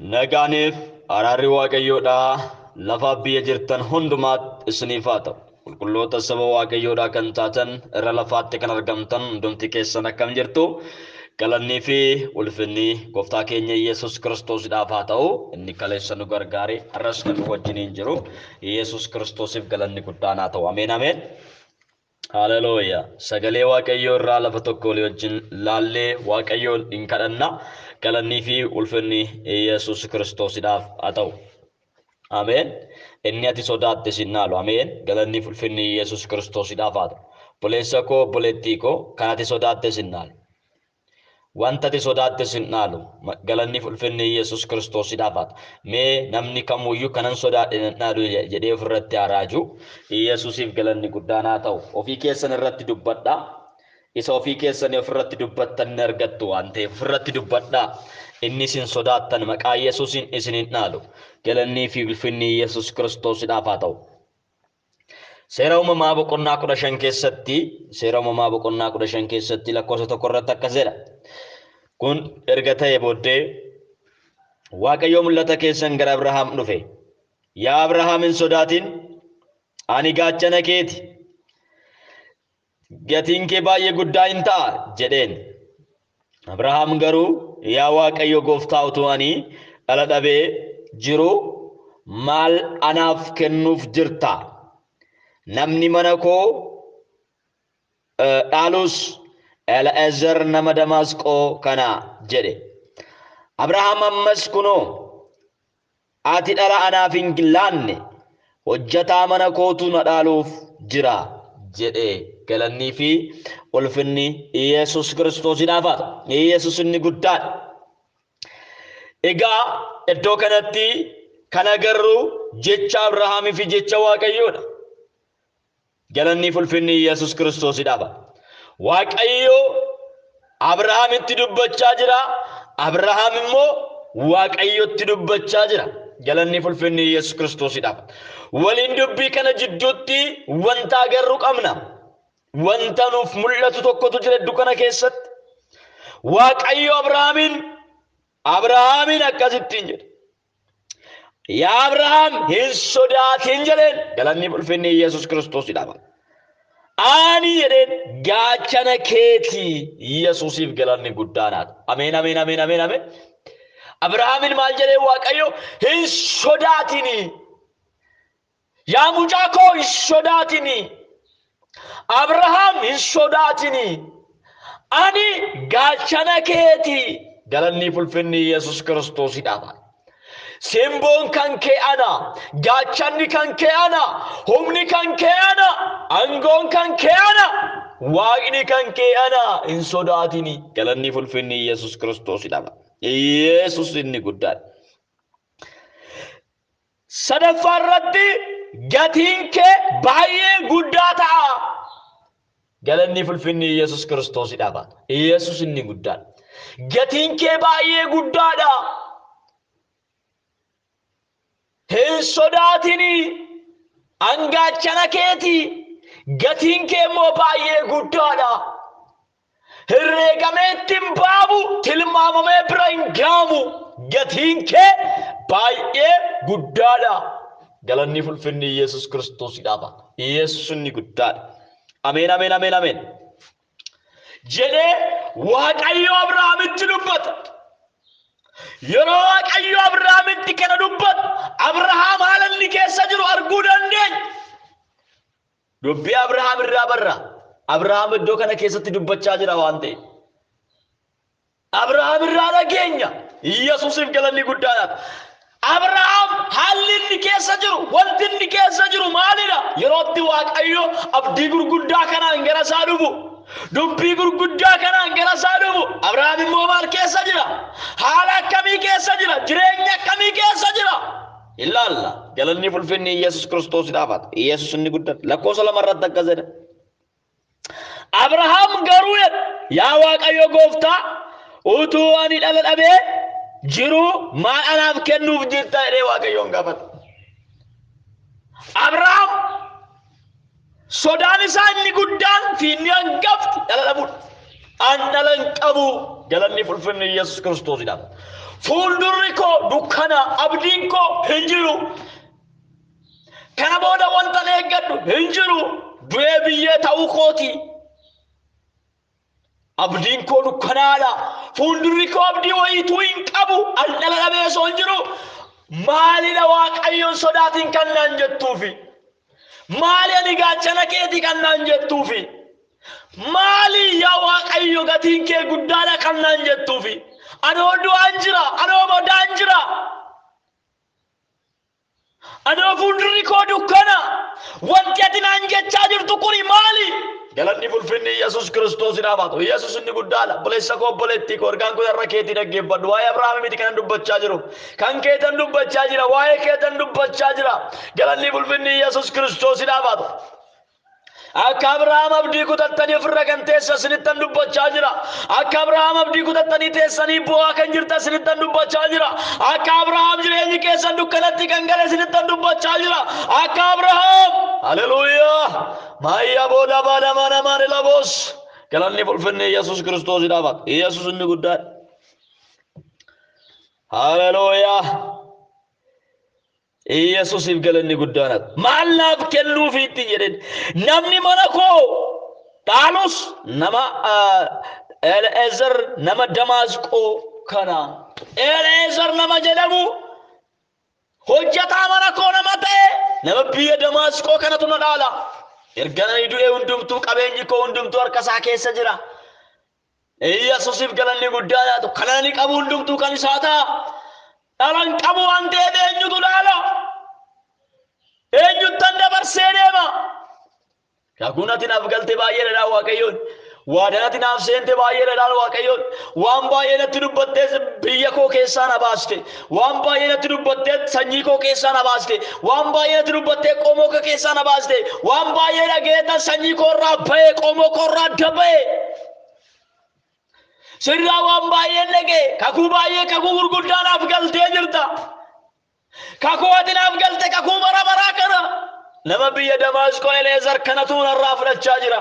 Nagaaniif araarri Waaqayyoodhaa lafa biyya jirtan hundumaatti isiniif haa ta'u. Qulqulloota saba Waaqayyoodhaa kan taatan irra lafaatti kan argamtan hundumti keessan akkam jirtu? Galannii fi ulfinni gooftaa keenya Yesuus Kiristoosdhaaf haa ta'u. Inni kaleessa nu gargaare har'as kan nu wajjiniin jiru Yesuus Kiristoosiif galanni guddaan haa ta'u. Ameen ameen. Haleluuyaa. Sagalee Waaqayyoo irraa lafa tokko walii wajjin laallee Waaqayyoon hin kadhanna. Galannii fi ulfinni Yesuus Kiristoosdhaaf haa ta'u. Ameen. Inni ati sodaatte sin naalu. Ameen. Galannii fi ulfinni Yesuus Kiristoosdhaaf haa ta'u. Obboleessa koo, obboleettii koo, kan ati sodaatte sin naalu. Wanta ati sodaatte sin dhaalu. Galanni fi ulfinni Yesuus Kiristoosdhaaf haa ta'u. Mee namni kamuyyuu kanan sodaadhe nan dhaalu jedhee ofirratti haa raaju. Yesuusiif galanni guddaan haa ta'u. Ofii keessan irratti dubbadhaa. Isa ofii keessanii ofirratti dubbattan ni argattu waan ta'eef ofirratti dubbadhaa. Inni isin sodaattan maqaa Yesuusiin isin hin dhaalu. Galannii fi ulfinni Yesuus Kiristoosdhaaf haa ta'u. Seera uumamaa boqonnaa 15 keessatti, seera uumamaa boqonnaa 15 keessatti lakkoofsa 1 irratti akkas jedha. Kun erga ta'ee booddee Waaqayyo mul'ata keessan gara Abrahaam dhufe. Yaa Abrahaam hin sodaatin, ani gaachana keeti. Gatiin kee baay'ee guddaa hin ta'a jedheen. Abrahaam garuu, yaa Waaqayyo gooftaa, utuu ani dhala dhabee jiru maal anaaf kennuuf jirta? Namni mana koo dhaalus El'ezer nama Damaasqoo kana jedhe. Abrahaam ammas, kunoo, ati dhala anaaf hin laanne, hojjetaa mana kootu na dhaaluuf jira jedhe. Galannii fi ulfinni Yesuus Kiristoosiidhaaf haa ta'u. Yesuus inni guddaadha. Egaa iddoo kanatti kan agarru jecha Abrahaamii fi jecha Waaqayyoodha. Galannii fi ulfinni Yesuus Kiristoosiidhaaf haa ta'u. Waaqayyo Abrahaamitti dubbachaa jira. Abrahaam immoo Waaqayyotti dubbachaa jira. Galanni fi ulfinni Yesuus Kiristoosiidhaaf. Waliin dubbii kana jidduutti wanta agarru qabna. Wanta nuuf mul'atu tokkotu jira iddoo kana keessatti. Waaqayyo Abrahaamiin akkasittiin jedhe. Yaa Abrahaam hin sodaatin jedheen. Galanni fi ulfinni Yesuus Kiristoosiidhaaf. Ani jedheen gaachana keetii. Yesuusiif galanni guddaan haa ta'u. Ameen ameen ameen ameen ameen. Abrahaamin maal jedhee Waaqayyo? Hin sodaatini. Yaa mucaa koo hin sodaatini. Abrahaam hin sodaatini. Ani gaachana keetii. Galanni fi ulfinni Yesuus Kiristoosiidhaaf haa ta'u. Simboon kan kee ana, gaachanni kan kee ana, humni kan kee ana, aangoon kan kee ana, Waaqni kan kee ana, hin sodaatini. Galanni fi ulfinni Yesuus Kiristoosiidhaaf haa ta'u. Yesuus inni guddaadha. Sadaffaa irratti gatiin kee baay'ee guddaa ta'a. Galanni fi ulfinni Yesuus Kiristoosiidhaaf haa ta'u. Yesuus inni guddaadha. Gatiin kee baay'ee guddaadha. Hin sodaatini. An gaachana keeti. Gatiin kee immoo baay'ee guddaadha. Herreegamee itti hin baamu, tilmaamamee bira hin ga'amu. Gatiin kee baay'ee guddaadha. Galanni fi ulfinni Yesuus Kiristoosiidhaaf haa ta'u. Yesuus inni guddaadha. Ameen ameen ameen ameen. Jedhee Waaqayyo Abrahaamitti dubbata. Yeroo Waaqayyo Abrahaamitti kana dubbatu, Abrahaam haala inni keessa jiru arguu dandeenya. Dubbii Abrahaam irraa barra. Abrahaam iddoo kana keessatti dubbachaa jira waan ta'eef. Abrahaam irraa dhageenya. Yesuusiif galanni guddaadha. Abrahaam haalli inni keessa jiru, wanti inni keessa jiru maalidha? Yeroo itti Waaqayyo abdii gurguddaa kanaan gara isaa dhufu, dubbii gurguddaa kanaan gara isaa dhufu, Abrahaam immoo maal keessa jira? Haala akkamii keessa jira? Jireenya akkamii keessa jira? Ilaalla. Galanni fi ulfinni Yesuus Kiristoosiidhaaf haa ta'u. Yesuus inni guddaan. Lakkoofsa 2 irratti akkas jedha. Abrahaam garuu jedha, yaa Waaqayyo gooftaa, utuu ani dhala dhabee jiruu maal anaaf kennuuf jirta jedhee Waaqayyoon gaafate. Abrahaam sodaan isaa inni guddaan fi inni hangafti dhala dhabuudha. An dhala hin qabu. Galanni ulfinni Yesuus Kiristoosidha. Fuuldurri koo dukkana, abdiin koo hin jiru. Kana booda wanta eeggadhu hin jiru. Du'ee biyyee ta'uu kooti. Abdiin koo dukkanaadha. Fuuldurri koo abdii wayiituu hin qabu. An dhala dhabee osoo hin jiru. Maalidha Waaqayyoon sodaatiin kan naan jettuufi? Maali ani gaachana keetii kan naan jettuufi? Maali yaa Waaqayyo gatiin kee guddaadha kan naan jettuufi? Anoo du'aan jira, anoo bodaan jira. Anoo fuuldurri koo dukkana. Wanti ati naan jechaa jirtu kuni maali? Galanni ulfinni Yesuus Kiristoos haa ta'u. Yesuus inni guddaadha. Obboleessa koo, obboleettii koo, ergaan kun irra keetii dhaggeeffadhu. Waa'ee Abrahaam miti kanan dubbachaa jiru. Kan keetan dubbachaa jira. Waa'ee keetan dubbachaa jira. Galanni ulfinni Yesuus Kiristoos haa ta'u. Akka Abrahaam abdii kutattanii ofirra kan teessan isinittan dubbachaa jira. Akka Abrahaam abdii kutattanii teessanii bu'aa kan jirtan isinittan dubbachaa jira. Akka Abrahaam jireenyi keessan dukkanatti kan gale isinittan dubbachaa jira. Akka Abrahaam. Haleluuyaa. Maayyaa booda baada mana maani laboos. Galanni ulfinni Yesuus Kiristoos dhaabata. Yesuus inni guddaadha. Haleluuyaa. Yesuusiif galanni guddaan. Maal naaf kennuufiitti jedheen. Namni mana koo dhaalus nama Ele'ezer nama Damaasqoo kana. Ele'ezer nama jedhamu hojjetaa mana koo nama ta'e nama biyya Damaasqoo kanatu na dhaala. Erga nani du'e hundumtuu qabeenyi koo hundumtuu harka isaa keessa jira. Yesuusiif galanni guddaan haa ta'u. Kana nani qabu hundumtuu kan isaa ta'a. Dhalan qabu waan ta'eef eenyutu dhaala? Eenyuttan dabarsee deema? Kakuun ati naaf galte baay'ee dha Waaqayyoon. Waadaan ati naaf seente baay'ee dha Waaqayyoon. Waan baay'ee natti dubbattee biyya koo keessaa na baaste. Waan baay'ee natti dubbattee sanyii koo keessaa na baaste. Waan baay'ee natti dubbattee qomoo koo keessaa na baaste. Waan baay'ee dhageetan sanyii koo irraa ba'e, qomoo koo irraa adda ba'e. Sirraa waan baay'een dhagee, kakuu baay'ee, kakuu gurguddaa naaf galtee jirta. Kakuu ati naaf galte kakuu bara baraa kana. Nama biyya Damaasqoo Ele'ezer kanatu narraa fudhachaa jira.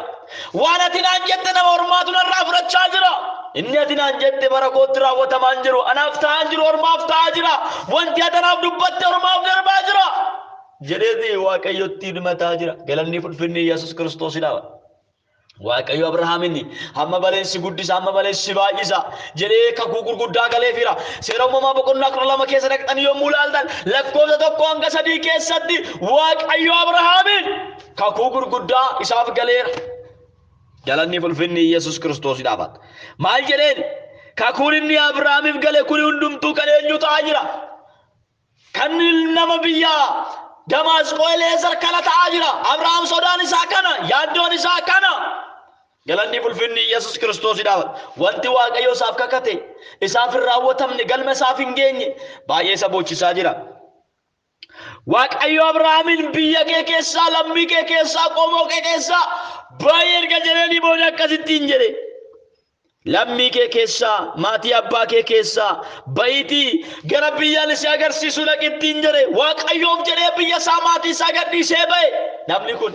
Waan ati naan jette nama ormaatu narraa fudhachaa jira. Inni ati naan jette bara kootti raawwatamaa hin jiru. Anaaf ta'aa hin jiru, ormaaf ta'aa jira. Wanti ati anaaf dubbatte ormaaf darbaa jira. Jedheeti Waaqayyotti himataa jira. Galanni ulfinni Yesuus Kiristoos dhaaba. Waaqayyo Abrahaamin hamma baleensi guddisa, hamma baleensi baay'isa jedhee kakuu gurguddaa galeefira. Seera uumamaa boqonnaa 12 keessa dhaqxanii yommuu ilaaltan lakkoofsa 1 hanga 3 keessatti Waaqayyo Abrahaamin kakuu gurguddaa isaaf galeera. Galanni ulfinni Yesuus Kiristoos dhaabata. Maal jedheen? Kakuun inni Abrahaamiif gale kuni hundumtuu kan eenyu ta'aa jira? Kan nama biyya Damaasqoo Ele'ezer kana ta'aa jira. Abrahaam sodaan isaa kana, yaaddoon isaa kana. Galanni ulfinni Yesuus Kiristoos dhaabata. Wanti Waaqayyo isaaf kakate isaaf hin raawwatamne, galma isaaf hin geenye baay'ee isa boochisaa jira. Waaqayyo Abrahaamin biyya kee keessaa, lammii kee keessaa, qomoo kee keessaa baay'ee erga jedhanii booda akkasittiin jedhe. Lammii kee keessaa, maatii abbaa kee keessaa ba'iitii gara biyya ani si agarsiisu dhaqittiin jedhe. Waaqayyoof jedhee biyya isaa, maatii isaa gadhiisee ba'e. Namni kun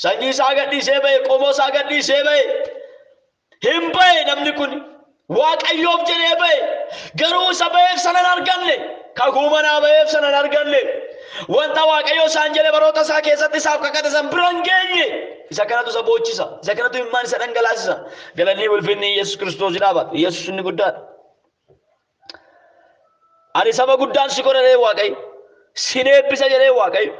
sanyii isaa gadhiisee ba'e, qomoo isaa gadhiisee ba'e. Hin ba'e namni kun Waaqayyoof jedhee ba'e. Garuu isa ba'eef sana hin arganne. Kakuu manaa ba'eef sana hin arganne. Wanta Waaqayyo isaan jedhe baroota isaa keessatti isaaf kakate san bira hin geenye. Isa kanatu isa boochisa. Isa kanatu imimmaan isa dhangalaasisa. Galanni ulfinni Yesuus Kiristoos dhaabata. Yesuus inni guddaadha. Ani saba guddaan si godha jedhee Waaqayyo. Sin eebbisa jedhee Waaqayyo.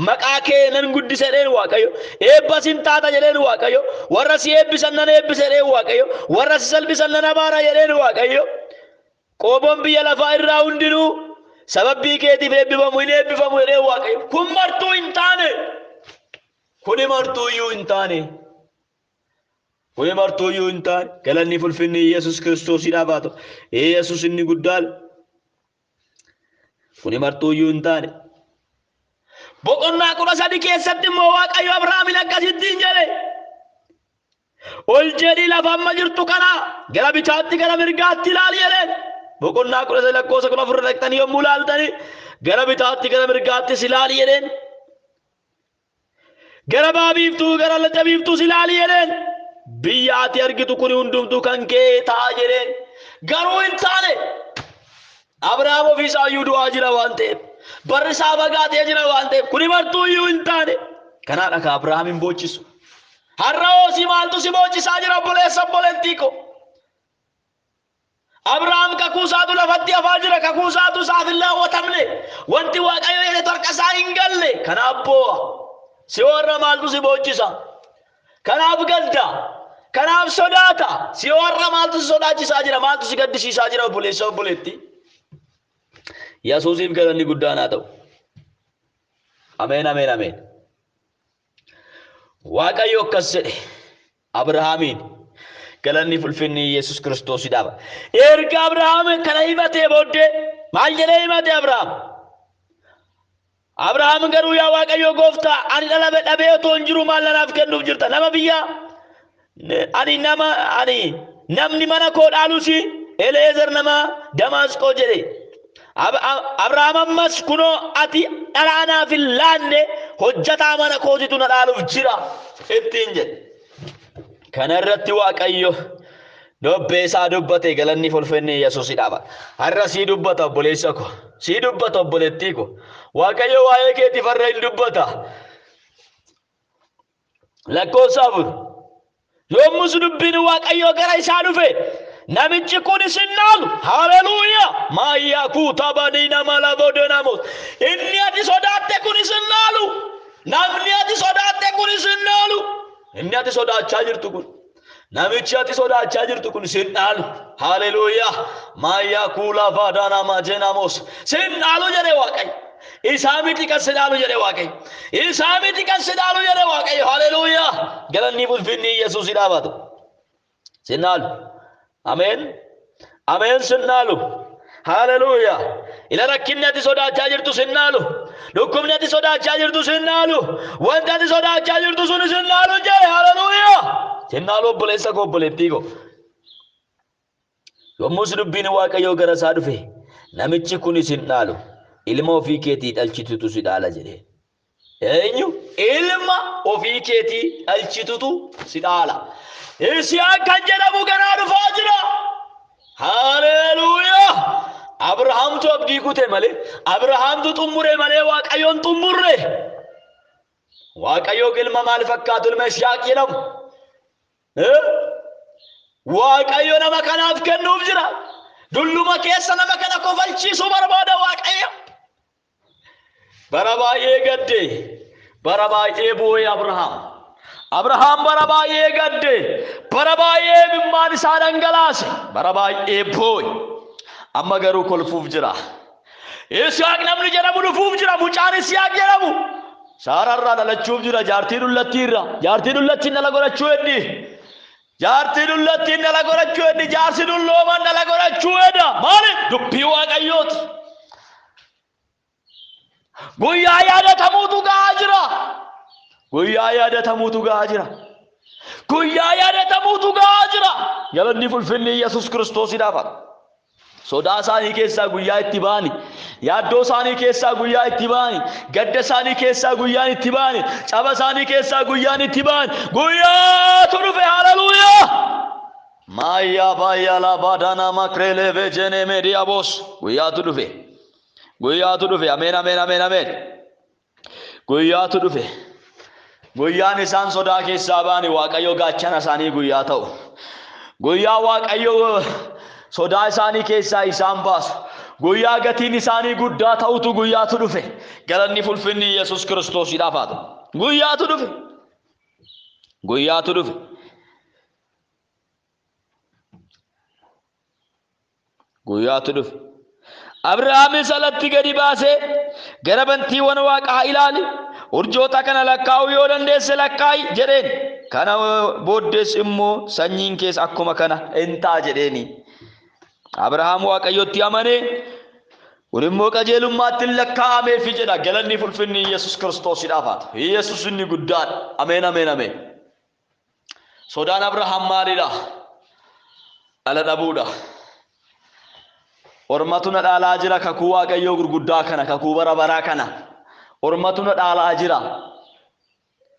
Maqaa kee nan guddisa jedheen Waaqayyo. Eebba sin taata jedheen Waaqayyo. Warra si eebbisan nan eebbisa jedheen Waaqayyo. Warra si salphisan nan abaara jedheen Waaqayyo. Qomoon biyya lafaa irraa hundinuu sababii keetiif eebbifamu, hin eebbifamu jedheen Waaqayyo. Kun martuu hin taane. Kuni martuu iyyuu hin taane. Kuni martuu iyyuu hin taane. Galanni ulfinni Yesuus Kiristoos dhaabatu. Yesuus inni guddaadha. Kuni martuu iyyuu hin taane. Boqonnaa 13 keessatti immoo Waaqayyo Abrahaamin akkasittiin jedhe. Ol jedhii lafa amma jirtu kana gara bitaatti, gara mirgaatti ilaali jedheen. Boqonnaa 13 lakkoofsa 14 dhaqxanii yommuu ilaaltanii gara bitaatti, gara mirgaattis ilaali jedheen. Gara ba'a biiftuu, gara lixa biiftuus ilaali jedheen. Biyya ati argitu kuni hundumtuu kan kee ta'a jedheen. Garuu hin taane. Abrahaam ofiisaa iyyuu du'aa jira waan ta'eef. Barri isaa fagaatee jira waan ta'eef. Kuni martuu iyyuu hin taane. Kanaadha ka Abrahaam hin boochisu. Har'a hoosii maaltu si boochisaa jira obboleessa obboleettii ko. Abrahaam kakuu isaatu lafatti hafaa jira. Kakuu isaatu isaaf hin raawwatamne. Wanti Waaqayyo jedhe harka isaa hin galle. Kanaaf boo'a. Si warra maaltu si boochisa? Kanaaf gadda. Kanaaf sodaata. Si warra maaltu si sodaachisaa jira? Maaltu si gaddisiisaa jira obboleessa obboleettii? Yesuusiif galanni guddaan haa ta'u. Ameen ameen ameen. Waaqayyo akkas jedhe Abrahaamiin galanni fulfinni Yesuus Kiristoos dhaaba. Erga Abrahaam kana himatee booddee maal jedhee himate Abrahaam? Abrahaam garuu yaa Waaqayyo gooftaa ani dhala dhabee otoo hin jiru maal nanaaf kennuuf jirta? Nama biyya ani nama ani namni mana koo dhaalus Eleezer nama Damaasqoo jedhe. Abrahaam ammas kunoo ati dhala anaaf hin laanne hojjataa mana kootitu na dhaaluuf jira ittiin jedhe. Kana irratti Waaqayyo dobbee isaa dubbate galanni fulfinni Yesuus dhaaba. Har'a sii dubbata obboleessa ko, sii dubbata obboleettii ko. Waaqayyo waa'ee keetiif har'a hin dubbata. Lakkoofsa 4. Yommus dubbiin Waaqayyoo gara isaa dhufe namichi kun isin dhaalu. Haleluuyaa! Maayyaa kuutaa badii nama labodee namoota. Inni ati sodaatte kun isin dhaalu. Namni ati sodaatte kun isin dhaalu. Inni ati sodaachaa jirtu kun. Namichi ati sodaachaa jirtu kun sin dhaalu. Haleluuyaa! Maayyaa kuulaa faadaa namaa jeenamoos. Sin dhaalu jedhe Waaqayyo. Isaa miti kan si dhaalu jedhe Waaqayyo. Isaa miti kan si dhaalu jedhe Waaqayyo. Haleluuyaa! Galanni ulfinni Yesuus dhaabatu. Sin dhaalu. Ameen. Ameen sin dhaalu. Haleluuyaa! Ila rakkinni ati sodaachaa jirtu sin dhaalu. Dhukkubni ati sodaachaa jirtu sin dhaalu. Wanti ati sodaachaa jirtu sun sin dhaalu jedhe. Haleluuyaa! Sin dhaalu obboleessa koo obboleettii koo. Yommus dubbiin Waaqayyoo gara isaa dhufe namichi kun isin dhaalu ilma ofii keetii dhalchitutu si dhaala jedhe. Eenyu? Ilma ofii keetii dhalchitutu si dhaala. Yisihaaq kan jedhamu garaa dhufaa jira. Haleluuyaa! Abrahaamtu abdii kute malee, Abrahaamtu xumure malee Waaqayyoon xumurre. Waaqayyo ilma maal fakkaatu ilma Yisihaaq jedhamu. Waaqayyo nama kanaaf kennuuf jira. Dulluma keessa nama kana kofalchiisuu barbaada Waaqayyo. Bara baay'ee gadde, bara baay'ee boo'e Abrahaam. Abrahaam bara baay'ee gadde, bara baay'ee imimmaan isaa dhangalaase, bara baay'ee boo'e. Amma garuu kolfuuf jira. Yisihaaq namni jedhamu dhufuuf jira, mucaan Yisihaaq jedhamu. Saararraa dhalachuuf jira, jaartii dullattiirra. Jaartii dullattiin dhala godhachuu heddi. Jaartii dullattiin dhala godhachuu heddi, jaarsi dullooman dhala godhachuu hedda. Maaliif? Dubbii Waaqayyooti. Guyyaa yaadatamuutu ga'aa jira. Guyyaa yaadatamuutu ga'aa jira. Guyyaa yaadatamuutu ga'aa jira. Galanni fulfinni Yesuus Kiristoosiidhaaf haa ta'u. Sodaa isaanii keessaa guyyaa itti ba'ani. Yaaddoo isaanii keessaa guyyaa itti ba'ani. Gadda isaanii keessaa guyyaan itti ba'ani. Caba isaanii keessaa guyyaan itti ba'ani. Guyyaatu dhufe. Haleluuyaa! Maayyaa baayyaa laabaadaanaa makreelee vejenee meediyaboos. Guyyaatu dhufe. Guyyaatu dhufe. Ameen ameen ameen ameen. Guyyaatu dhufe. Guyyaan isaan sodaa keessaa ba'ani Waaqayyo gaachana isaanii guyyaa ta'u. Guyyaa Waaqayyo sodaa isaanii keessaa isaan baasu. Guyyaa gatiin isaanii guddaa ta'utu guyyaatu dhufe. Galanni fulfinni Yesuus Kiristoosiidhaaf haa ta'u. Guyyaatu dhufe. Guyyaatu dhufe. Guyyaatu dhufe. Abrahaamis alatti gadi baasee gara bantiiwwan waaqaa ilaali. Urjoota kana lakkaa'uu yoo dandeesse lakkaa'i jedheen. Kana booddees immoo sanyiin kees akkuma kana in ta'a jedheeni. Abrahaam Waaqayyotti amanee kun immoo qajeelummaatti hin lakkaa'ameefi jedha. Galanni fulfinni Yesuus Kiristoosiidhaaf haa ta'u. Yesuus inni guddaadha. Ameen ameen ameen. Sodaan Abrahaam maalidha? Dhala dhabuudha. Ormatu na dhaalaa jira kakuu Waaqayyoo gurguddaa kana, kakuu bara baraa kana. Ormatu na dhaalaa jira.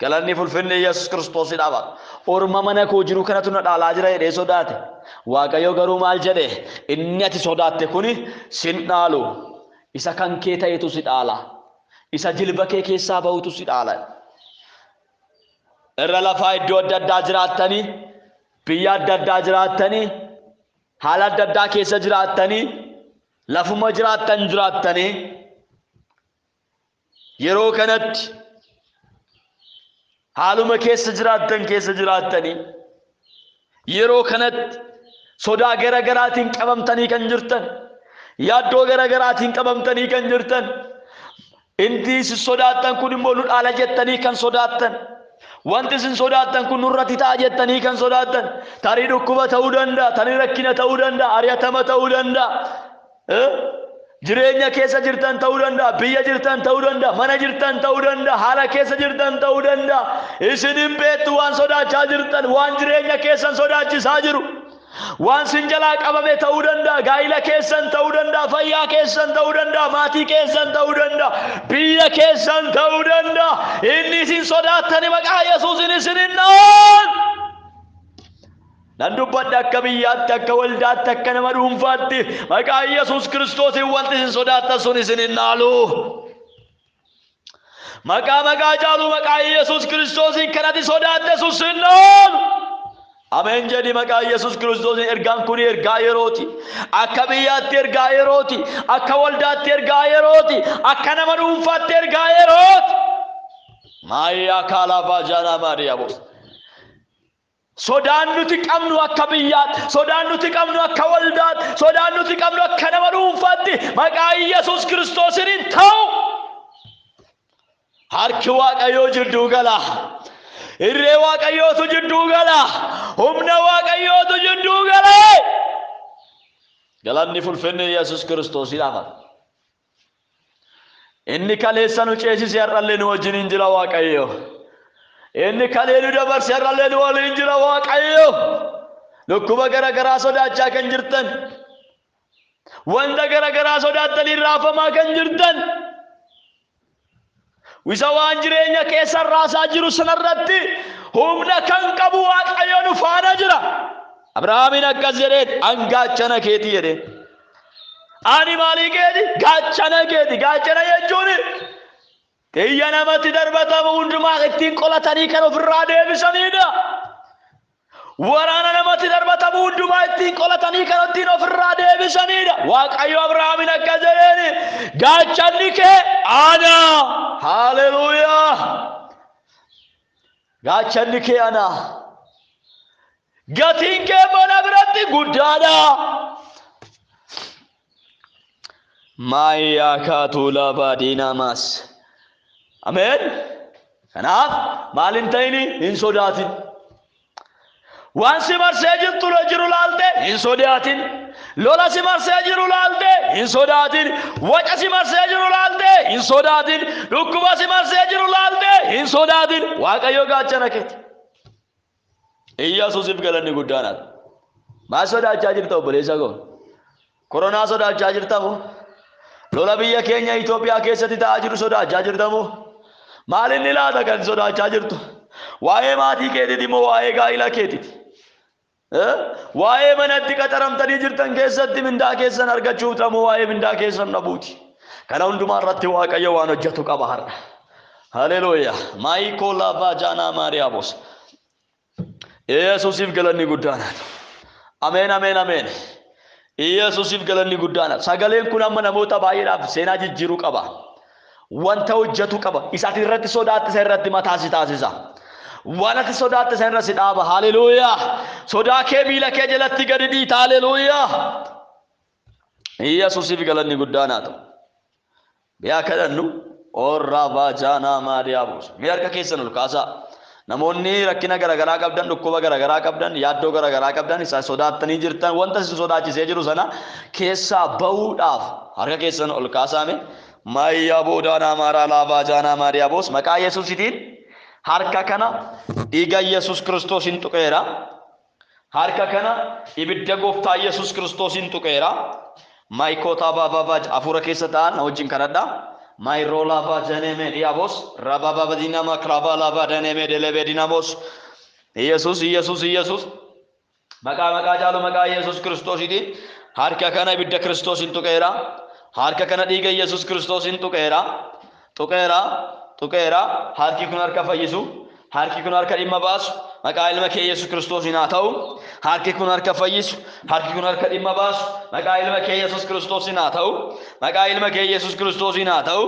Galanni fulfinni Yesuus Kiristoos dhaaba. Orma mana koo jiru kanatu na dhaalaa jira jedhee sodaate. Waaqayyo garuu maal jedhe? Inni ati sodaatte kuni sin dhaalu. Isa kan kee ta'etu si dhaala. Isa jilba kee keessaa bahutu si dhaala. Irra lafaa iddoo adda addaa jiraattanii, biyya adda addaa jiraattanii, haala adda addaa keessa jiraattanii, lafuma jiraattan jiraattanii, yeroo kanatti haaluma keessa jiraattan keessa jiraattanii, yeroo kanatti sodaa gara garaatiin qabamtanii kan jirtan, yaaddoo gara garaatiin qabamtanii kan jirtan, inni isin sodaattan kun immoo nu dhaala jettanii kan sodaattan, wanti isin sodaattan kun nurratti ta'a jettanii kan sodaattan, tarii dhukkuba ta'uu danda'a, tarii rakkina ta'uu danda'a, ari'atama ta'uu danda'a, jireenya keessa jirtan ta'uu danda'a, biyya jirtan ta'uu danda'a, mana jirtan ta'uu danda'a, haala keessa jirtan ta'uu danda'a. Isin hin beektu waan sodaachaa jirtan, waan jireenya keessan sodaachisaa jiru. Waan sin jalaa qabame ta'uu danda'a, gaa'ila keessan ta'uu danda'a, fayyaa keessan ta'uu danda'a, maatii keessan ta'uu danda'a, biyya keessan ta'uu danda'a. Inni isin sodaattani maqaa Yesuusin isin hin dha'an. Nan dubbadha akka biyyaatti, akka waldaatti, akka nama dhuunfaatti maqaa Yesuus Kiristoosiin wanti isin sodaattan sun isin hin dhaalu. Maqaa maqaa caalu maqaa Yesuus Kiristoosiin kan ati sodaatte sun sin dhaalu. Ameen jedhi maqaa Yesuus Kiristoosiin. Ergaan kun ergaa yerooti. Akka biyyaatti ergaa yerooti. Akka waldaatti ergaa yerooti. Akka nama dhuunfaatti ergaa yerooti. Maayyaa kaalaafaa jaanaa maariyaabos. Sodaan nuti qabnu akka biyyaatti, sodaan nuti qabnu akka waldaatti, sodaan nuti qabnu akka nama dhuunfaatti maqaa Yesuus Kiristoosiin hin ta'u. Harki Waaqayyoo jidduu gala. Irree Waaqayyootu jidduu gala. Humna Waaqayyootu jidduu gala. Galanni fulfinni Yesuus Kiristoosiin hafa. Inni kaleessa nu ceesise har'allee nu wajjin hin jira Waaqayyo. Inni kalee nu dabarse har'allee nu waliin jira Waaqayyo. Dhukkuba gara garaa sodaachaa kan jirtan, wanta gara garaa sodaattanii raafamaa kan jirtan, isa waan jireenya keessan raasaa jiru sanarratti humna kan qabu Waaqayyo nu faana jira. Abrahaamiin akkas jedheen, an gaachana keeti jedheen. Ani maalii keeti? Gaachana keeti. Gaachana jechuun xiyya namatti darbatamu hundumaa ittiin qolatanii kan ofirraa deebisanidha. Waraana namatti darbatamu hundumaa ittiin qolatanii kan ittiin ofirraa deebisanidha. Waaqayyo Abrahaamiin akkas jedheen, gaachanni kee ana. Haleluuyaa. Gaachanni kee ana. Gatiin kee mana biratti guddaadha. Maayyaa kaatuu lafaa diinaa maas. Ameen. Kanaaf maal hin ta'ini? Hin sodaatin. Waan si marsee jirtu jiru laalte hin sodaatin. Lola si marsee jiru laalte hin sodaatin. Waca si marsee jiru laalte hin sodaatin. Dhukkuba si marsee jiru laalte hin sodaatin. Waaqayyo gaachana keeti. Iyyasuusiif galanni guddaan haa ta'u. Maal sodaachaa jirta obboleessa koo? Koronaa sodaachaa jirta moo? Lola biyya keenya Itoophiyaa keessatti ta'aa jiru sodaachaa jirta moo? Maal inni laata kan sodaachaa jirtu? Waa'ee maatii keetiiti moo waa'ee gaa'ila keetiiti? Waa'ee manatti qaxaramtanii jirtan keessatti mindaa keessan argachuuf moo waa'ee mindaa keessan dhabuuti? Kana hundumaa irratti Waaqayyo waan hojjetu qaba har'a. Haleluuyaa. Maayikoo laafaa jaanaa Maariyaabos. Yesuusiif galanni guddaan haa ta'u. Ameen ameen ameen. Yesuusiif galanni guddaan haa ta'u. Sagaleen kun amma namoota baay'eedhaaf seenaa jijjiiruu qaba. Wanta hojjetu qaba. Isa ati irratti sodaatte isa irratti mataa si taasisa. Waan ati sodaatte isa irra si dhaaba. Haleluuyaa. Sodaa kee miila kee jalatti gadi dhiita. Haleluuyaa. Yesuusiif galanni guddaan haa ta'u. Mi'a kadhannu orraa baajaanaa maariyaabos. Mi'a harka keessan ol kaasaa. Namoonni rakkina garaagaraa qabdan, dhukkuba garaagaraa qabdan, yaaddoo garaagaraa qabdan, isa sodaattanii jirtan, wanta isin sodaachisee jiru sana keessaa bahuudhaaf harka keessan ol kaasaame. Maayyaa boodaanaa maaraa laabaa jaanaa maariyaabos. Maqaa Yesuusitiin harka kana dhiiga Yesuus Kiristoosiin tuqeera. Harka kana ibidda gooftaa Yesuus Kiristoosiin tuqeera. Maayikootaa baabaa hafuura keessa ta'an na wajjin kadhadha. Maayiroo janeeme diyaabos rababa dinama kraba lava daneeme delebe dinamos Yesus Yesus Yesus maqaa maqaa caalu maqaa Yesus Kiristoosiitiin harka kana ibidda Kiristoosiin tuqeera. Harka kana dhiiga Yesus Kiristoosiin tuqeera. Tuqeera tuqeera. Harki kun harka fayyisu. Harki kun harka dhimma baasu. Maqaa ilma kee Yesus Kiristoosiin haa ta'u. Harki kun harka fayyisu. Harki kun harka dhimma baasu. Maqaa ilma kee Yesus Kiristoosiin haa ta'u. Maqaa ilma kee Yesus Kiristoosiin haa ta'u.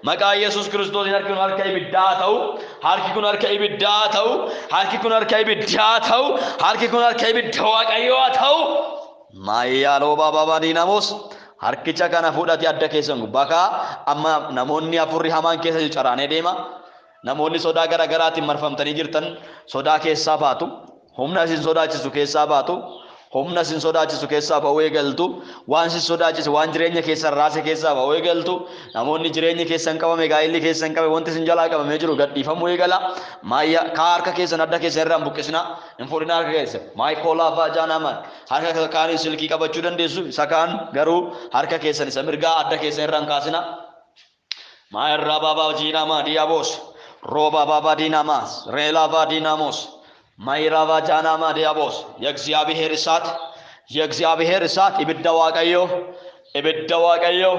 Maqaa Yesus Kiristoosiin harki kun harka ibiddaa haa ta'u. Harki kun harka ibiddaa haa ta'u. Harki kun harka ibiddaa haa ta'u. Harki kun harka ibidda Waaqayyoo haa ta'u. Maayyaaloo baabaa diinamos harkicha kana fuudhati adda keessan gubbaa ka'a. Amma namoonni afurri hamaan keessa jiru caraanee deema. Namoonni sodaa gara garaatiin marfamtanii jirtan sodaa keessaa baatu. Humna isin sodaachisu keessaa baatu. Humna isin sodaachisu keessaa ba'uu eegaltu. Waan isin sodaachisu waan jireenya keessan raase keessaa ba'uu eegaltu. Namoonni jireenyi keessan qabame gaa'illi keessan qabe wanti isin jalaa qabamee jiru gadhiifamuu eegala. Maayya kaa harka keessan adda keessan irraa hin buqqisina. Hin fuudhina harka keessan. Maayikoolaa fa'aa jaanaman. Harka kaaniin silkii qabachuu dandeessu. Isa kaan garuu harka keessan isa mirgaa adda keessan irraa hin kaasina. Maayirraa baabaa jiinamaa diyaabos. Rooba baabaa diinamas. Reelaavaa diinaamos. ማይራባ ጃናማ ዲያቦስ የእግዚአብሔር እሳት የእግዚአብሔር እሳት ibidda Waaqayyoo ibidda Waaqayyoo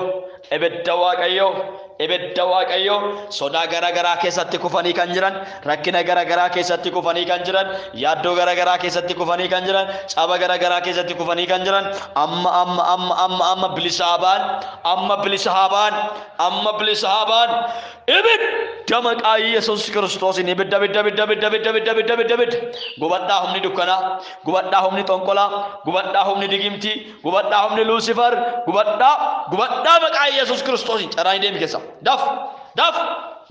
ibidda Waaqayyoo ibidda Waaqayyoo sodaa gara garaa keessatti kufanii kan jiran rakkina gara garaa keessatti kufanii kan jiran yaaddoo gara garaa keessatti kufanii kan jiran caba gara garaa keessatti kufanii kan jiran amma amma amma amma amma bilisa haa ba'an amma bilisa haa ba'an amma bilisa haa ba'an ibidda maqaa Yesuus Kiristoosiin ibidda ibidda ibidda ibidda ibidda ibidda ibidda ibidda ibidda gubadhaa humni dukkanaa gubadhaa humni xonqolaa gubadhaa humni digimtii gubadhaa humni Luusifar gubadhaa gubadhaa maqaa Yesuus Kiristoosiin caraanii deemi keessa daf daf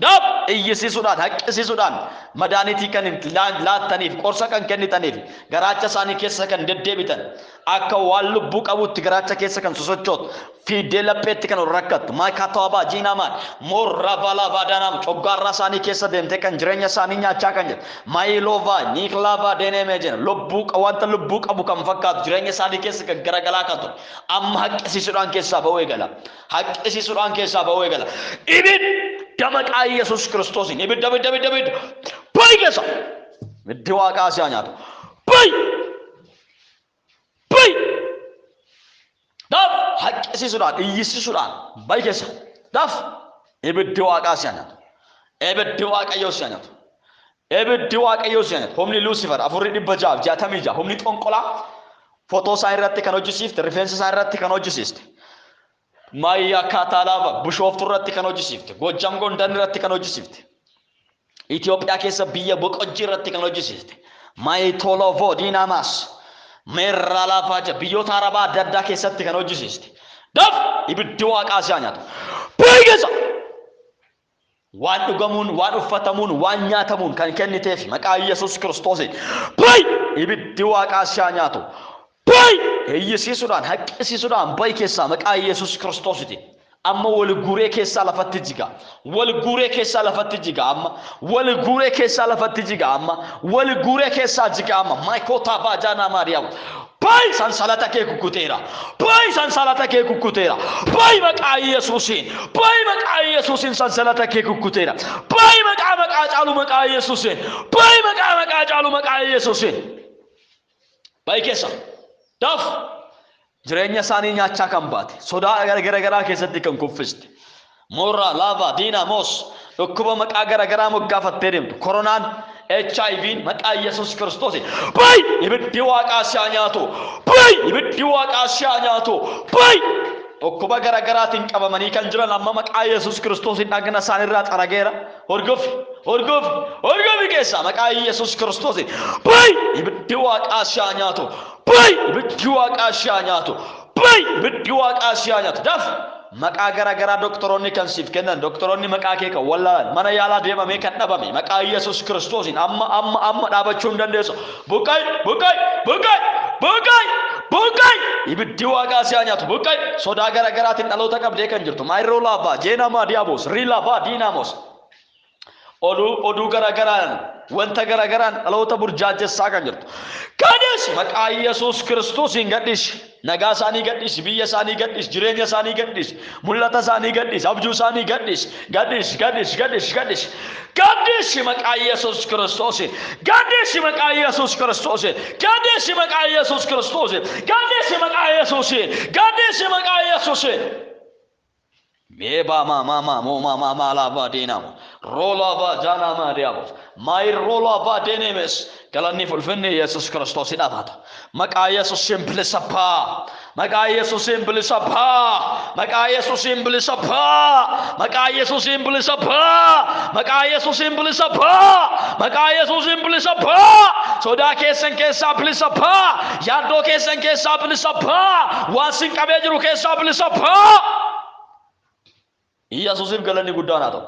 daf iyyisiisuudhaan haqqisiisuudhaan madaanitii kan laattaniif qorsa kan kennitaniif garaacha isaanii keessa kan deddeebitan akka waan lubbuu qabutti garaacha keessa kan sosochootu fiiddee lapheetti kan ol rakkattu maayikaatawabaa jiinamaan moorra balaa daanaam coggaarraa isaanii keessa deemtee kan jireenya isaanii nyaachaa kan jirtu maayiloovaa niiklaavaa deeneemee jira lubbuu wanta lubbuu qabu kan fakkaatu jireenya isaanii keessa kan garagalaa kan ture amma haqqisiisuudhaan keessaa ba'uu eegala haqqisiisuudhaan keessaa ba'uu eegala ibidda maqaa Yesuus Kiristoosiin ibidda ibidda ibidda ibidda bayi keessa ibiddi waaqaa si haa nyaatu bayi bayi daf haqqisiisuudhaan iyyisiisuudhaan bayi keessa daf ibiddi waaqaa si haa nyaatu ibiddi waaqayyoo si haa nyaatu ibiddi waaqayyoo si haa nyaatu humni Luusifar 466 humni xonqolaa footoo isaa irratti kan hojjisiifte rifeensa isaa irratti kan hojjisiiste Maayyaa Kaataalaava Bishooftuu irratti kan hojjisiifte Goojjam Gondar irratti kan hojjisiifte Itoophiyaa keessa biyya Boqojjii irratti kan hojjisiifte Maayitoolovoo Diinaamaas Meerralaafaa biyyoota Arabaa adda addaa keessatti kan hojjisiiste daf ibiddi waaqaa si haa nyaatu bayi keessa waan dhugamuun waan uffatamuun waan nyaatamuun kan kenniteef maqaa Yesuus Kiristoosiin bayi ibiddi waaqaa si haa nyaatu bayi iyyisiisuudhaan haqqisiisuudhaan bayi keessaa maqaa Yesuus Kiristoositiin amma wal guuree keessaa lafatti jiga wal guuree keessaa lafatti jiga amma wal guuree keessaa lafatti jiga amma wal guuree keessaa jiga amma maayikootaa baajaanaa maariyaam bayi sansalata kee kukkuteera bayi sansalata kee kukkuteera bayi maqaa Yesuusiin bayi maqaa Yesuusiin sansalata kee kukkuteera bayi maqaa maqaa caalu maqaa Yesuusiin bayi maqaa maqaa caalu maqaa Yesuusiin bayi keessa daf jireenya isaanii nyaachaa kan baate sodaa gara garaa keessatti kan kuffiste moorraa laavaa diinamoos dhukkuba maqaa gara garaa moggaafattee deemtu koronaan HIV'n maqaa Yesuus Kiristoosiin bayi ibiddi waaqaa si haa nyaatu bayi ibiddi waaqaa si haa nyaatu bayi dhukkuba gara garaatiin qabamanii kan jiran amma maqaa Yesuus Kiristoosiin dhagna isaaniirraa xarageera horgofi horgofi horgofi keessaa maqaa Yesuus Kiristoosiin bayi ibiddi waaqaa si haa nyaatu bayi ibiddi waaqaa si haa nyaatu bayi ibiddi waaqaa si haa nyaatu daf maqaa gara garaa doktoroonni kan siif kennan doktoroonni maqaa kee kan wallaalan mana yaalaa deemamee kan dhabame maqaa Yesuus Kiristoosiin amma amma amma dhaabachuu hin dandeessu buqqai buqqai buqqai buqqai buqqai ibiddi waaqaa si haa nyaatu buqqai sodaa gara garaatiin dhaloota qabdee kan jirtu maayiroo laavaa jeenamaa diyaabos riilaavaa diinaamos oduu oduu gara garaan wanta gara garaan dhaloota burjaajessaa kan jirtu kan Gadhiisi maqaa Yesuus Kiristoosiin gadhiisi. Nagaa isaanii gadhiisi, biyya isaanii gadhiisi, jireenya isaanii gadhiisi, mul'ata isaanii gadhiisi, abjuu isaanii gadhiisi, gadhiisi, gadhiisi, gadhiisi, gadhiisi. Gadhiisi maqaa Yesuus Kiristoosiin. Gadhiisi maqaa Yesuus Kiristoosiin. Gadhiisi maqaa Yesuus Kiristoosiin. Gadhiisi maqaa Yesuusiin. Gadhiisi maqaa Yesuusiin. Meba ma ma ma mo ma ma ma la va dinamo. Rola va jana ma diabos. Mai rola va denemes. Galanni fulfinni Yesuus Kiristoos dhaabata. Maqaa Yesuusiin bilisa baa. Maqaa Yesuusiin bilisa baa. Maqaa Yesuusiin bilisa baa. Maqaa Yesuusiin bilisa baa. Maqaa Yesuusiin bilisa baa. Maqaa Yesuusiin bilisa baa. Sodaa keessan keessaa bilisa baa. Yaaddoo keessan keessaa bilisa baa. Waan sin qabee jiru keessaa bilisa baa. Yesuusiif galanni guddaan haa ta'u.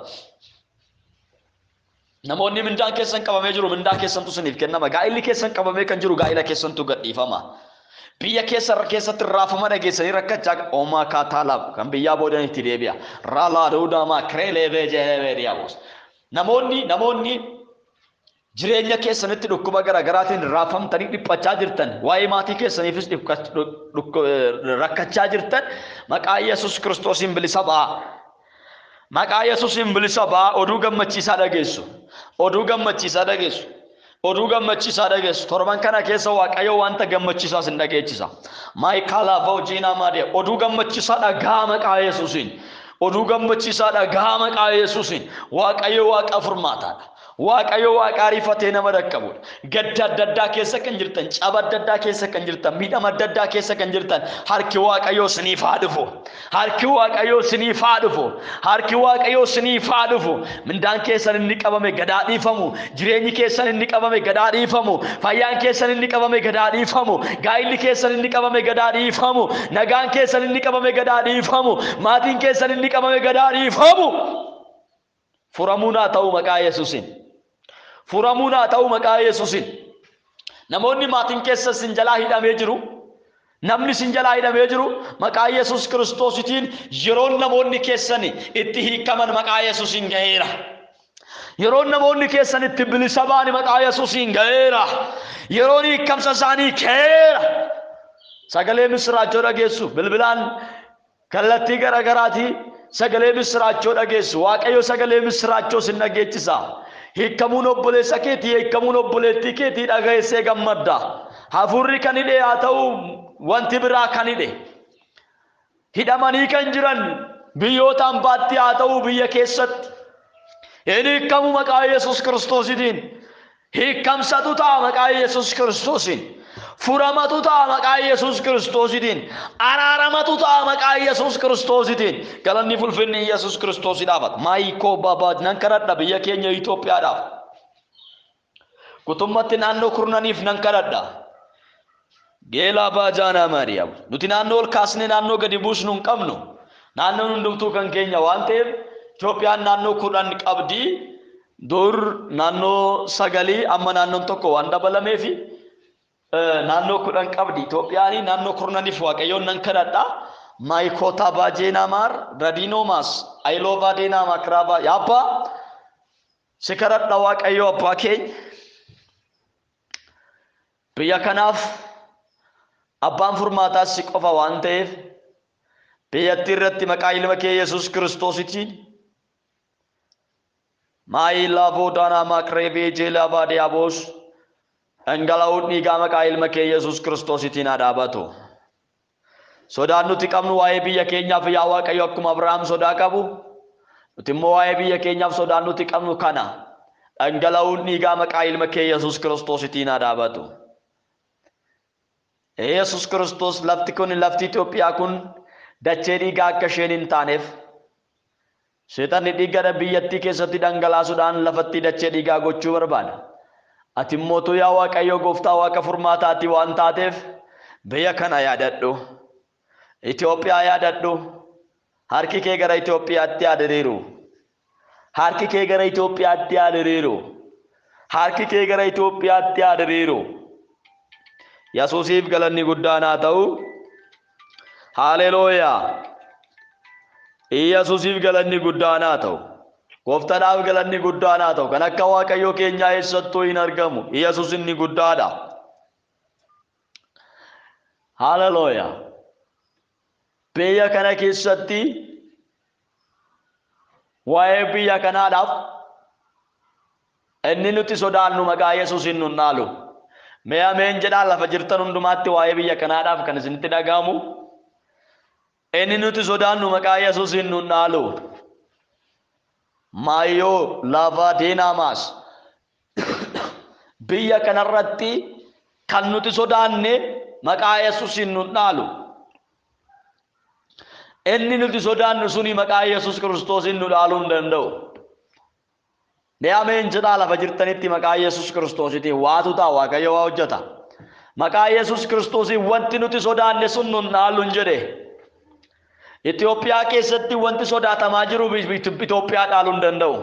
Namoonni mindaan keessan qabamee jiru mindaa keessantu isiniif kennama. Gaa'illi keessan qabamee kan jiru gaa'ila keessantu gadhiifama. Biyya keessa keessatti raafama dhageessanii rakkachaa oomaa kaataa kan biyyaa boodan itti deebi'a. Raalaa duudamaa kireelee beejeelee diyaabos. Namoonni jireenya keessanitti dhukkuba garaagaraatiin raafamtanii dhiphachaa jirtan, waa'ee maatii keessaniifis rakkachaa jirtan, maqaa Yesuus Kiristoosiin bilisa ba'aa. Maqaa Yesuusiin bilisa ba'aa. Oduu gammachiisaa dhageessu. Oduu gammachiisaa dhageessu. Oduu gammachiisaa dhageessu. Torban kana keessa Waaqayyo wanta gammachiisaa sin dhageechisa. Maayikaalaa Vawjiinaa Maadiyaa. Oduu gammachiisaa dhagaa maqaa Yesuusiin. Oduu gammachiisaa dhagaa maqaa Yesuusiin. Waaqayyo Waaqa furmaataadha. Waaqayyo Waaqa ariifatee nama dhaqqabudha. Gadda adda addaa keessa kan jirtan, caba adda addaa keessa kan jirtan, miidhama adda addaa keessa kan jirtan, harki Waaqayyoo isiniif haa dhufu. Harki Waaqayyoo isiniif haa dhufu. Harki Waaqayyoo isiniif haa dhufu. Mindaan keessan inni qabame gadaa dhiifamu. Jireenyi keessan inni qabame gadaa dhiifamu. Fayyaan keessan inni qabame gadaa dhiifamu. Gaa'illi keessan inni qabame gadaa dhiifamu. Nagaan keessan inni qabame gadaa dhiifamu. Maatiin keessan inni qabame gadaa dhiifamu. Furamuun haa ta'u maqaa Yesuusiin. Furamuun haa ta'u maqaa Yesuusiin. Namoonni maatiin keessa sin jalaa hidhamee jiru, namni sin jalaa hidhamee jiru, maqaa Yesuus Kiristoositiin yeroon namoonni keessan itti hiikaman maqaa Yesuusiin ga'eera. Yeroon namoonni keessan itti bilisa ba'an maqaa Yesuusiin ga'eera. Yeroon hiikamsa isaanii ka'eera. Sagalee misiraachoo dhageessu bilbilaan kallattii garaagaraatii sagalee misiraachoo dhageessu. Waaqayyo sagalee misiraachoo sin dhageechisa. Hiikamuun obboleessa keetii, hiikamuun obboleettii keetii dhageessee gammadda. Hafuurri kan hidhe haa ta'u wanti biraa kan hidhe. Hidhamanii kan jiran biyyoota hambaatti haa ta'u biyya keessatti. Hin hiikamu maqaa Yesuus Kiristoositiin. Hiikamsatu ta'a maqaa Yesuus Kiristoosiin. Furamatu ta'a maqaa Yesuus Kiristoositiin. Araaramatu ta'a maqaa Yesuus Kiristoositiin. Galanni fulfinni Yesuus Kiristoosii dhaabata. Maayikoo Babaa nan kadhadha biyya keenya Itoophiyaadhaaf. Guutummaatti naannoo kurnaniif nan kadhadha. Geelaa Baajaanaa Maariyaam. Nuti naannoo ol kaasnee naannoo gadi buusnu hin qabnu. Naannoon hundumtuu kan keenya waan ta'eef Itoophiyaan naannoo 10 qabdi. Dur naannoo 9 amma naannoon tokko waan dabalameefi naannoo 10 qabdi. Itoophiyaan naannoo kurnaniif Waaqayyoon nan kadhadha. Maayikoota Baajeenaamaar Radiinoomaas Ayiloovaa Deenaamaa Kiraabaa Yaabbaa si kadhadha Waaqayyo abbaa keenya. Biyya kanaaf abbaan furmaataa si qofa waan ta'eef biyyattii irratti maqaa ilma kee Yesuus Kiristoositiin Maayi laavoo daanaa maakreebee jeelaabaa diyaabos dhangala'uun dhiigaa maqaa ilma kee Yesuus Kiristoositiin haa dhaabatu. Sodaan nuti qabnu waa'ee biyya keenyaaf yaa Waaqayyo akkuma Abrahaam sodaa qabu nuti immoo waa'ee biyya keenyaaf sodaan nuti qabnu kana dhangala'uun dhiigaa maqaa ilma kee Yesuus Kiristoositiin haa dhaabatu. Yesuus Kiristoos lafti kun lafti Itoophiyaa kun dachee dhiigaa akka isheen hin taaneef seexanni dhiiga biyyattii keessatti dhangalaasuudhaan lafatti dachee dhiigaa gochuu barbaada. Ati immoo yaa Waaqayyo gooftaa Waaqa furmaataati waan taateef biyya kana yaadadhu. Itoophiyaa yaadadhu. Harki kee gara Itoophiyaatti haa diriiru. Harki kee gara Itoophiyaatti haa diriiru. Harki kee gara Itoophiyaatti haa diriiru. Yesuusiif galanni guddaan haa ta'u. Haleluuyaa. Yesuusiif galanni guddaan haa ta'u. Gooftaadhaaf galanni guddaan haa ta'u. Kan akka Waaqayyoo keenyaa eessattuu hin argamu. Yesuus inni guddaadha. Haleluuyaa. Biyya kana keessatti waa'ee biyya kanaadhaaf inni nuti sodaannu maqaa Yesuusiin nun dhaalu. Mee ameen jedhaa lafa jirtan hundumaatti waa'ee biyya kanaadhaaf kan isinitti dhaga'amu. Inni nuti sodaannu maqaa Yesuusiin nun dhaalu. Maayyoo lafa diinaamaas. Biyya kanarratti kan nuti sodaanne maqaa Yesuusiin nun dhaalu. Inni nuti sodaannu suni maqaa Yesuus Kiristoosiin nu dhaaluu hin danda'u. Mee ameen jedhaa lafa jirtanitti maqaa Yesuus Kiristoositiin waatu ta'a, Waaqayyo waa hojjeta. Maqaa Yesuus Kiristoosiin wanti nuti sodaanne sun nun dhaalu hin jedhe. Itoophiyaa keessatti wanti sodaatamaa jiru Itoophiyaa dhaaluu hin danda'u.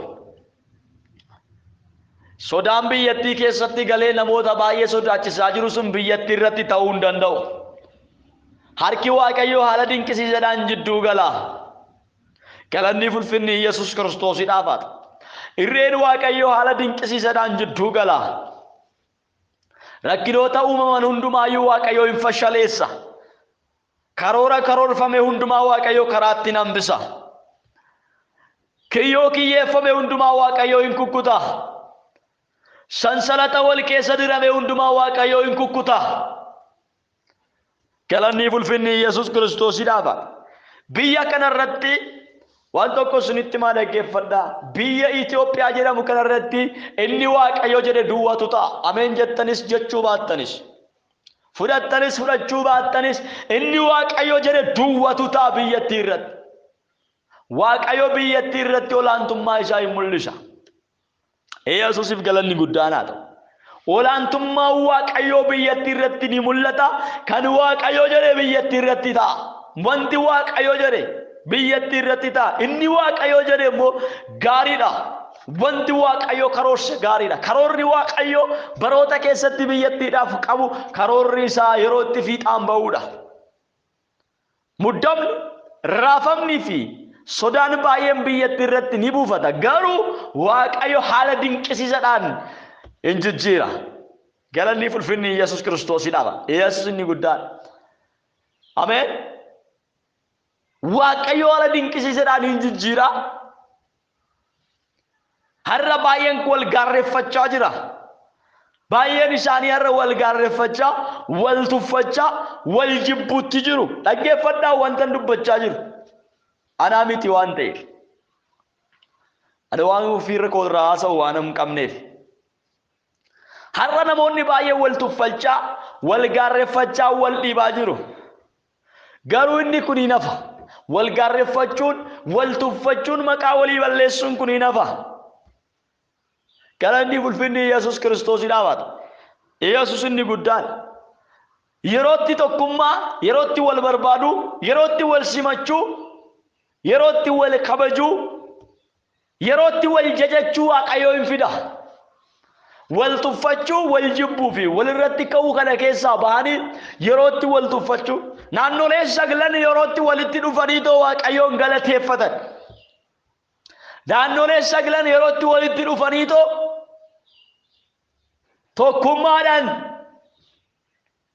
Sodaan biyyattii keessatti galee namoota baay'ee sodaachisaa jiru sun biyyattii irratti ta'uu hin danda'u. Harki Waaqayyoo haala dinqisiisaadhaan jidduu gala. Galanni fulfinni Yesuus Kiristoosiidhaaf haa ta'u. Irreen Waaqayyoo haala dinqisiisaadhaan jidduu gala. Rakkinoota uumaman hundumaayyuu Waaqayyoo hin fashaleessa. Karoora karoorfame hundumaa Waaqayyoo karaatti hin hambisa. Kiyyoo kiyyeeffame hundumaa Waaqayyoo hin kukkuta. Sansalata wal keessa dirame hundumaa Waaqayyoo hin kukkuta. Galanni fulfinni Yesuus Kiristoosiidhaaf haa ta'u. Biyya kanarratti waan tokko isinitti maa dhaggeeffadhaa. Biyya Itoophiyaa jedhamu kanarratti inni Waaqayyo jedhe duwwaatu ta'a. Ameen jettanis jechuu baattanis. Fudhattanis fudhachuu baattanis inni Waaqayyo jedhe duwwaatu ta'a biyyattii irratti. Waaqayyo biyyattii irratti olaantummaa isaa hin mul'isa. Yesuusiif galanni guddaan haa ta'u. Olaantummaan Waaqayyoo biyyattii irratti ni mul'ata. Kan Waaqayyo jedhe biyyattii irratti ta'a. Wanti Waaqayyo jedhe biyyattii irratti ta'a. Inni Waaqayyo jedhe immoo gaariidha. Wanti Waaqayyo karoorse gaariidha. Karoorri Waaqayyo baroota keessatti biyyattiidhaaf qabu karoorri isaa yeroo itti fiixaan ba'uudha. Muddamni, raafamnii fi sodaan baay'een biyyattii irratti ni buufata. Garuu Waaqayyo haala dinqisiisaadhaan hin jijjiira. Galanni fulfinni Yesuus Kiristoosiidhaaf. Yesuus inni guddaadha. Ameen. Waaqayyo haala dinqisiisaadhaan hin jijjiira. Har'a baay'een wal gaarreeffachaa jira. Baay'een isaanii har'a wal gaarreeffachaa, wal tuffachaa, wal jibbuutti jiru. Dhaggeeffadhaa wanta dubbachaa jiru. Anaa miti waan ta'eef. Ani waan ofiirra koo irraa haasa'u waan hin qabneef. Har'a namoonni baay'een wal tuffachaa, wal gaarreeffachaa, wal dhiibaa jiru. Garuu inni kun hin hafa. Wal gaarreeffachuun, wal tuffachuun, maqaa walii balleessuun kun hin hafa. Galanni ulfinni Yesuus Kiristoosiidhaaf haa ta'u. Yesuus inni guddaan. Yerootti tokkummaa, yerootti wal barbaaduu, yerootti wal simachuu, yerootti wal kabajuu, yerootti wal jajachuu Waaqayyoo hin fida. Wal tuffachuu, wal jibbuu fi walirratti ka'uu kana keessaa bahanii yerootti wal tuffachuu. Naannoleen saglan yerootti walitti dhufanii too Waaqayyoon galateeffatan. Naannoleen saglan yerootti walitti dhufanii too tokkummaadhaan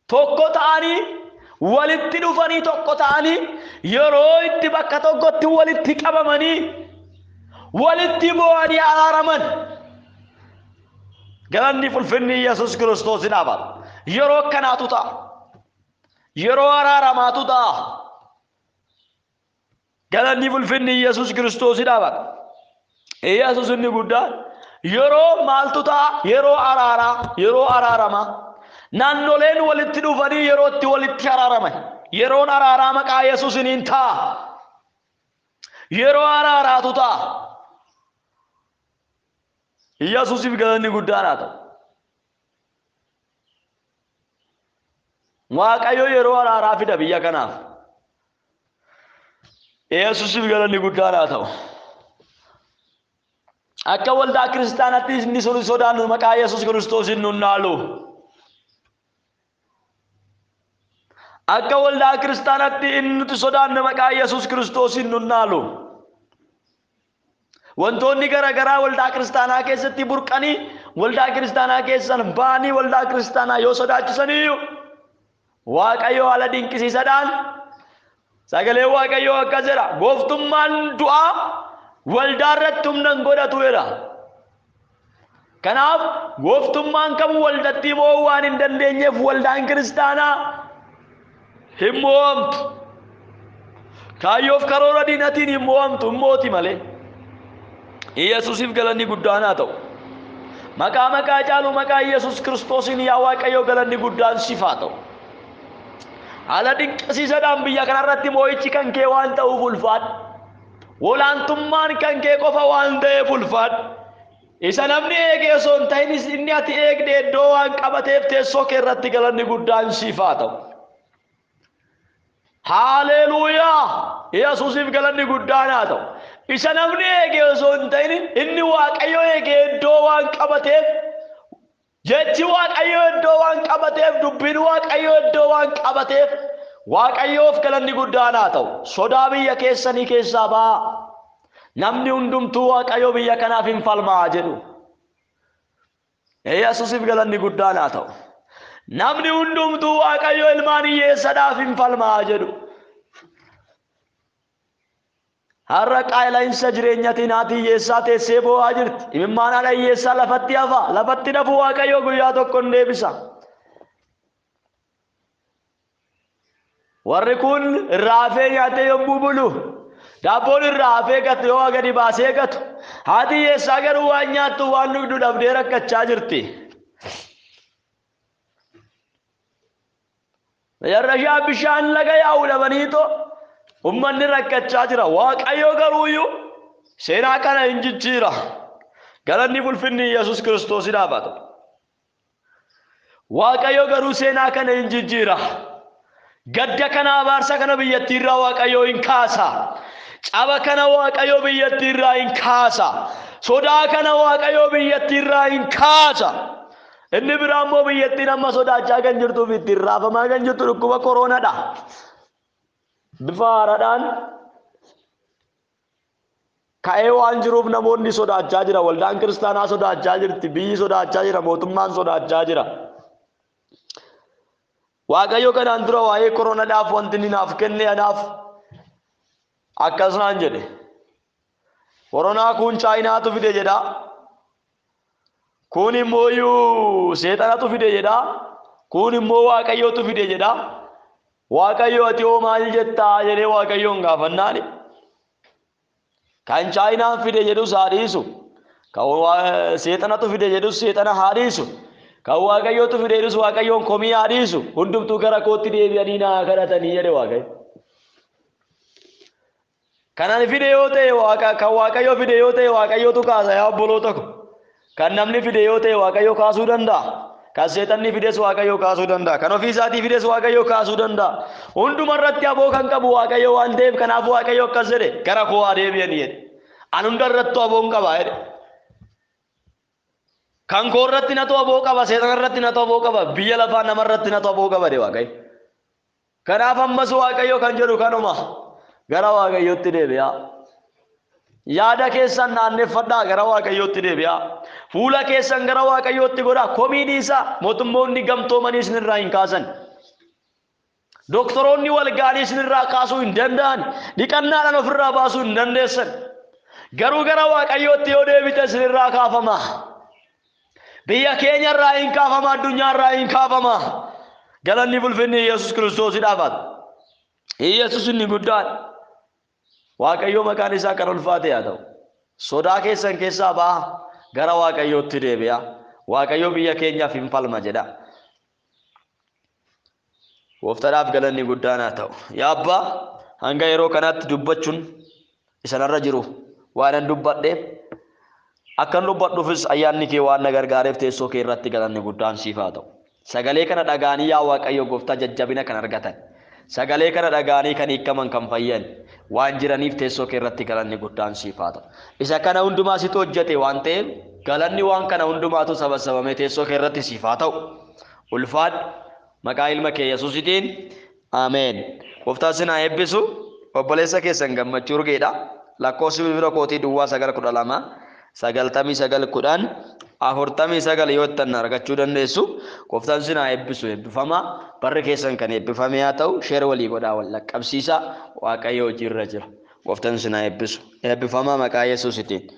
tokko ta'anii walitti dhufanii tokko ta'anii yeroo itti bakka tokkotti walitti qabamanii walitti bo'anii araaraman. Galanni fulfinni Yesuus Kiristoosiidhaaf haa ta'u. Yeroo akkanaatu ta'a. Yeroo araaramaatu ta'a. Galanni fulfinni Yesuus Kiristoosiidhaaf haa ta'u. Yesuus inni guddaan yeroo maaltu ta'a? Yeroo araaraa, yeroo araaramaa. Naannoleen walitti dhufanii yeroo itti walitti araaraman. Yeroon araaraa maqaa Yesuusiniin ta'a. Yeroo araaraatu ta'a. Yesuusiif galanni guddaan haa ta'u. Waaqayyo yeroo araaraa fida biyya kanaaf. Yesuusiif galanni guddaan haa ta'u. Akka waldaa kiristaanaatti inni sun sodaannu maqaa Yesuus Kiristoosiin nun naalu. Akka waldaa kiristaanaatti inni nuti sodaannu maqaa Yesuus Kiristoosiin nun naalu. Wantoonni garaagaraa waldaa kiristaanaa keessatti burqanii waldaa kiristaanaa keessan ba'anii waldaa kiristaanaa yoo sodaachisaniyyuu Waaqayyo haala dinqisiisaadhaan sagalee Waaqayyoo akkas jedha. Gooftummaan du'aa waldaa irratti humna hin godhatu jedha. Kanaaf gooftummaan kamuu waldatti mo'uu waan hin dandeenyeef waldaan kiristaanaa hin mo'amtu. Kaayyoof karoora diinatiin hin mo'amtu, hin mooti malee. Yesuusiif galanni guddaan haa ta'u. Maqaa maqaa caalu maqaa Yesuus Kiristoosiin yaa Waaqayyo galanni guddaan siif haa ta'u. Haala dinqisiisaadhaan biyya kanarratti mo'ichi kan kee waan ta'uuf ulfaadhu. Olaantummaan kan kee qofa waan ta'eef ulfaadhu. Isa namni eegee osoo hin ta'inis inni ati eegde iddoo waan qabateef teessoo kee irratti galanni guddaan siif haa ta'u. Haaleluuyaa! Yesuusiif galanni guddaan haa ta'u. Isa namni eegee osoo hin ta'in inni Waaqayyo eegee iddoo waan qabateef, jechi Waaqayyo iddoo waan qabateef, dubbiin Waaqayyo iddoo waan qabateef, Waaqayyoof galanni guddaan haa ta'u. Sodaa biyya keessanii keessaa ba'aa. Namni hundumtuu Waaqayyo biyya kanaaf hin falmaa jedhu. Yesuusiif galanni guddaan haa ta'u. Namni hundumtuu Waaqayyo ilmaan hiyyeessadhaaf hin falmaa jedhu. Har'a qaala'iinsa jireenyatiin haati hiyyeessaa teessee boo'aa jirti. Imimmaan haadha hiyyeessaa lafatti hafa. Lafatti hafu Waaqayyo guyyaa tokko hin deebisa. Warri kun irraa hafee nyaatee yommuu bulu, daabboon irraa hafee gatu yoo gadi baasee gatu, haati hiyyeessaa garuu waan nyaattu waan dhugdu dhabdee rakkachaa jirti. Macarrashaa bishaan laga yaa'u dhabaniitoo ummanni rakkachaa jira. Waaqayyo garuuyyuu seenaa kana hin jijjiira. Galanni ulfinni Yesuus Kiristoosiidhaaf haa ta'u. Waaqayyo garuu seenaa kana hin jijjiira. Gadda kana, abaarsa kana biyyattii irraa Waaqayyo hin kaasa. Caba kana Waaqayyo biyyattii irraa hin kaasa. Sodaa kana Waaqayyo biyyattii irraa hin kaasa. Inni biraa immoo biyyattiin amma sodaachaa kan jirtuu fi ittiin raafamaa kan jirtu dhukkuba koronaadha. Bifa haaraadhaan ka'ee waan jiruuf namoonni sodaachaa jira. Waldaan kiristaanaa sodaachaa jirti. Biyyi sodaachaa jira. Mootummaan sodaachaa jira. Waaqayyo kanaan dura waa'ee koronaadhaaf wanti inni naaf kenne anaaf akkas naan jedhe. Koronaa kun Chaayinaatu fide jedha. Kun immoo iyyuu seexanatu fide jedha. Kun immoo Waaqayyootu fide jedha. Waaqayyo ati hoo maal jettaa jedhee Waaqayyoon gaafannaani. Kan Chaayinaan fide jedhus haa dhiisu. Kan seexanatu fide jedhus seexana haa dhiisu. Kan Waaqayyootu fide jedhus Waaqayyoon komii haa dhiisu. Hundumtuu gara kootti deebi'anii naa kadhatanii jedhe Waaqayyo. Kan ani fide yoo ta'e Waaqa, kan Waaqayyo fide yoo ta'e Waaqayyotu kaasa yaa obboloota ko. Kan namni fide yoo ta'e Waaqayyo kaasuu danda'a. Kan seexanni fides Waaqayyo kaasuu danda'a. Kan ofii isaatii fides Waaqayyo kaasuu danda'a. Hunduma irratti aboo kan qabu Waaqayyo waan ta'eef kanaaf Waaqayyo akkas jedhe gara koo haa deebi'anii jedhe. An hunda irrattuu aboon qaba jedhe. Kan koo irratti natu aboo qaba, seexana irratti natu aboo qaba, biyya lafaa nama irratti natu aboo qaba jedhe Waaqayyo. Kanaaf ammas Waaqayyo kan jedhu kanuma. Gara Waaqayyootti deebi'aa. Yaada keessan naanneffadhaa, gara Waaqayyootti deebi'aa. Fuula keessan gara Waaqayyootti godhaa. Komii dhiisaa. Mootummoonni gamtoomanii isinirraa hin kaasan. Doktoroonni wal ga'anii isinirraa kaasuu hin danda'an. Dhiqannaadhaan ofirraa baasuu hin dandeessan. Garuu gara Waaqayyootti yoo deebite isinirraa kaafama. Biyya keenya irraa hin kaafama, addunyaa irraa hin kaafama. Galanni ulfinni Yesuus Kiristoosiidhaaf haa ta'u. Yesuus inni guddaadha. Waaqayyo maqaan isaa kan ulfaate haa ta'u. Sodaa keessan keessaa ba'aa, gara Waaqayyootti deebi'aa. Waaqayyo biyya keenyaaf hin falma jedha. Gooftaadhaaf galanni guddaan haa ta'u. Yaa Abbaa, hanga yeroo kanaatti dubbachuun isanarra jiru waanan dubbadheef, akkan dubbadhuufis ayyaanni kee waan na gargaareef teessoo kee irratti galanni guddaan siif haa ta'u. Sagalee kana dhaga'anii yaa Waaqayyo Gooftaa jajjabina kan argatan, sagalee kana dhaga'anii kan hiikaman, kan fayyan waan jiraniif teessoo kee irratti galanni guddaan siif haa ta'u. Isa kana hundumaa situ hojjete waan ta'eef galanni waan kana hundumaatu sabasabamee teessoo kee irratti siif haa ta'u. Ulfaadhu maqaa ilma kee Yesuusitiin. Ameen. Gooftaan sin haa eebbisu. Obboleessa keessan Gammachuu Urgeedha. Lakkoofsi bilbila kootii duwwaa 9 12 99 10 49 yoo jettan argachuu dandeessu. Gooftaan isin haa eebbisu, eebbifamaa. Barri keessan kan eebbifame haa ta'u. Share walii godhaa, wal dhaqqabsiisaa. Waaqayyo hojiirra jira. Gooftaan isin haa eebbisu. Eebbifamaa maqaa Yesuusitiin.